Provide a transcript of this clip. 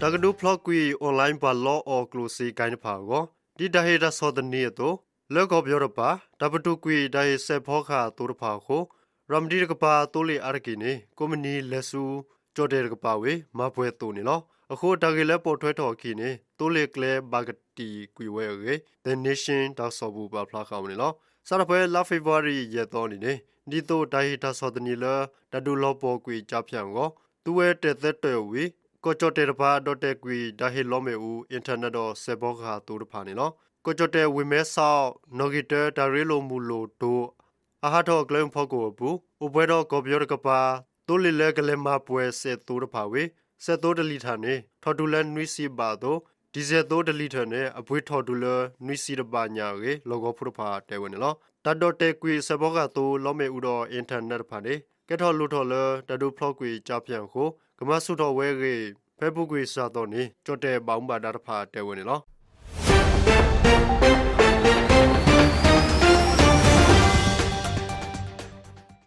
တၢ်ကဒုးဖျီကွံာ် online ပှၤလီအီၣ်ကျိၣ်စ့ ဂိုဏ်းတဖၣ်အဂီၢ် ဒ်တၢ်ဟ့ၣ်တၢ်ဆီၣ်သနံးအသိး လၢကီၢ်ပယီၤတပၤ တၢ်ပတုာ်ကွံာ်တၢ်ဟ့ၣ်စဲးဖီကဟၣ်သိတဖၣ်အဃိ ရၤမတံတကပၤ သိလ့ၣ်အါတက့ၢ်န့ၣ် ကိးမုၢ်နံၤလဲၤဆူ ကၠီၣ်တဲၣ်တကပၤဝံၤ မၤပှဲၤသိးန့ၣ်လီၤ. အဃိ တၢ်ဂ့ၢ်လၢပိာ်ထွဲထီၣ်အခံန့ၣ် သိလ့ၣ်ကျဲဘၣ်ကတံာ်ကွံာ်ဝဲအဂ့ၢ် The Nation တၢ်ကစီၣ်ပူၤပာ်ဖျါဃာ်ဝဲန့ၣ်လီၤ. စးထီၣ်ဖဲလါဖ့ၤဘြူၤအါရံၤ ယဲၢ်သီနံၤန့ၣ် ဒ်သိးတၢ်ဟ့ၣ်တၢ်ဆီၣ်သနံးလၢ တၢ်ဒုးလီၤပှီၢ်ကွံာ်ကၠါဖၠၣ်အဂီၢ် သူဝဲတဲာ်သၢတၢၢ်ဝံၤ ကီၢ်ကၠီၣ်တဲၣ်တပၤ ဒီၣ်တဲာ်ကွံာ် တၢ်ဟ့ၣ်လီမ့ၣ်အူ internet ဒီးစဲးဖီကဟၣ်သိတဖၣ်န့ၣ်လီၤ. ကီၢ်ကၠီၣ်တဲၣ်ဝ့ၢ်မဲဆီး နီၣ်ဂံၢ်တၢ တၢ်ရ့လိာ်မုၢ်လိာ်တိၤ အဟးထီၣ်အကျဲမုၢ်ဖီခိၣ်အပူၤ အိၣ်ပှဲၤဒီးကီၢ်ပယီၤတကပၤ သိလ့ၣ်လၢကလဲၤမၤပှဲၤစဲးသိတဖၣ်ဝံၤ စဲးသိတလံာ်ထၣ်န့ၣ် ထီၣ်တုၤလၢနွံဆံဘးအသိး ဒံၣ်စဲးသိတလံာ်ထၣ်န့ၣ် အပှ့ၤထီၣ်တုၤလၢနွံဆံတဘးညါအဂ့ၢ် လီၢ်ကဝီၤဖိတဖၣ်တဲဝဲန့ၣ်လီၤ. တၢ်ဒီၣ်တဲာ်ကွံာ်စဲးဖီကဟၣ်သိ လီမ့ၣ်အူဒီး internet တဖၣ်န့ၣ် ကဲထီၣ်လိၣ်ထီၣ်လၢ တၢ်ဒုးဖျီကွံာ်ကၠါဖၠၣ်အဃိ ကမၤဆူၣ်ထီၣ်ဝဲအဂ့ၢ် ဖဲအပူၤကွံာ်စှၤသီန့ၣ် ကၠီၣ်တဲၣ်ဘၣ်မူဘၣ်ဒါတဖၣ်တဲဝဲန့ၣ်လီၤ.